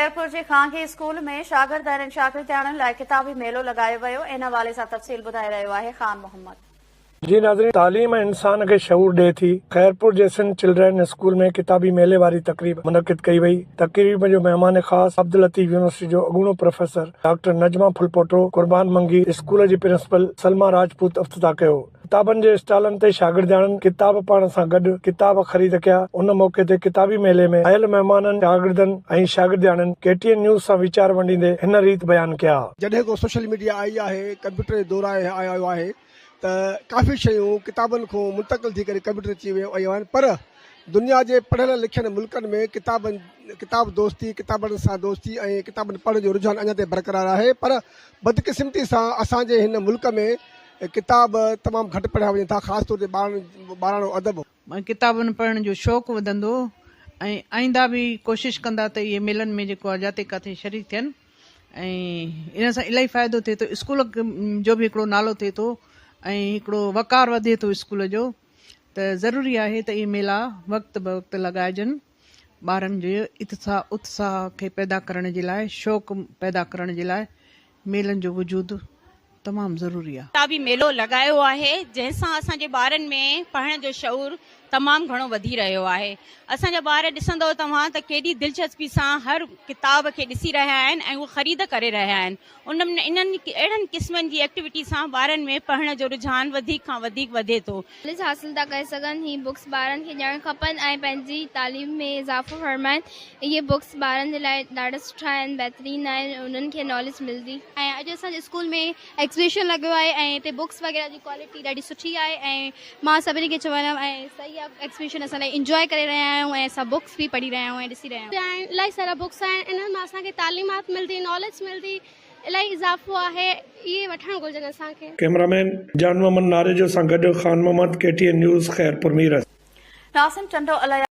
خيرپور جي خانگي اسڪول ۾ شاگردن ۽ شاگردياڻين لاء ڪتابي ميلو لڳايو ويو، ان حوالي سان تفصيل ٻڌائي رهيو آهي خان محمد. جي ناظرين تعليم انسان کي شعور ڏئي ٿي، خيرپور جي سنڌ چلڊرين اسڪول ۾ ڪتابي ميلي واري تقريب منعقد ڪئي وئي، تقريب جو مهمان خاص عبداللطيف يونيورسٽي جو اڳوڻو پروفيسر ڊاڪٽر نجمه ڦلپوٽو، قربان منگي، اسڪول جي پرنسپل سلميٰ راجپوت افتتاح ڪيو. ڪتابن جي اسٽالن تي شاگردياڻين ڪتاب پڙهڻ سان گڏ ڪتاب خريد ڪيا. ان موقعي تي ڪتابي ميلي ۾ آيل مهمانن، شاگردن ۽ شاگردياڻين ڪي ٽي اين نيوز سان ويچار ونڊيندي هن ريت بيان ڪيا. جڏهن کان سوشل ميڊيا آئي آهي، ڪمپيوٽر جو دور آيو آهي ته ڪافي شيون ڪتابن کان منتقل ٿي ڪري ڪمپيوٽر تي اچي ويون آهن پر دنيا جي پڙهيل لکيل ملڪن ۾ ڪتابن ڪتاب دوستي، ڪتابن سان دوستي ۽ ڪتابن پڙهڻ جو رجحان اڃا تائين برقرار آهي پر بدقسمتي سان اسان جي هن ملڪ ۾ ڪتاب تمام گهٽ پڙهيا وڃن ٿا خاص طور تي ٻاراڻو ادب. ڪتابن پڙهڻ جو شوق وڌندو ۽ آئنده به ڪوشش ڪندا ته اهي ميلن ۾ جيڪو آهي جاتي ڪاٿي شريڪ ٿين ۽ ان سان الاهي فائدو ٿئي ٿو اسڪول جو به هڪڙو نالو ٿئي ٿو ۽ هڪڙو وقار وڌي ٿو اسڪول جو ته ضروري آهي ته اهي ميلا وقت به وقت لڳائجن ٻارن جي اتساهه کي پيدا ڪرڻ جي لاء شوق پيدا ڪرڻ جي لاء ميلن جو وجود تمام ضروري آ. ڪتابي ميلو لڳايو آهي جنهن سان اسان جي ٻارن ۾ پڙهڻ جو شعور تمام گهڻو وڌي رهيو آهي اسان جا ٻار ڏسندو توهان ته ڪيڏي دلچسپي سان هر ڪتاب کي ڏسي رهيا آهن ۽ اهو خريد ڪري رهيا آهن ان انهن اهڙن قسمن جي ايڪٽيوٽي سان ٻارن ۾ پڙهڻ جو رجحان وڌيڪ کان وڌيڪ وڌي ٿو. ناليج حاصل ٿا ڪري سگهن هي بڪس ٻارن کي ڏيڻ کپن ۽ پنهنجي تعليم ۾ اضافو فرمائن اهي بڪس ٻارن جي لاء ڏاڍا سٺا آهن بهترين آهن انهن کي ناليج ملندي. ۽ اڄ اسان جي اسڪول ۾ ايگزيبيشن لڳيو آهي ۽ هتي بڪس وغيره جي ڪوالٽي ڏاڍي سٺي آهي ۽ مان سڀني کي چوندم ۽ صحيح آهي ايگزيبيشن اسان الاهي انجواء ڪري رهيا آهيون ۽ اسان بڪس به پڙهي رهيا آهيون ۽ ڏسي رهيا آهيون. آهن الاهي سارا بڪس آهن انهن مان اسان کي تعليمات ملندي ناليج ملندي الاهي اضافو آهي اهي وٺڻ گهرجن اسان کي. ڪئميرا مين جان محمد ناريجو سان گڏ Khan Muhammad, K T N news, Khairpur Mirs. Nasim Tando Allahyar.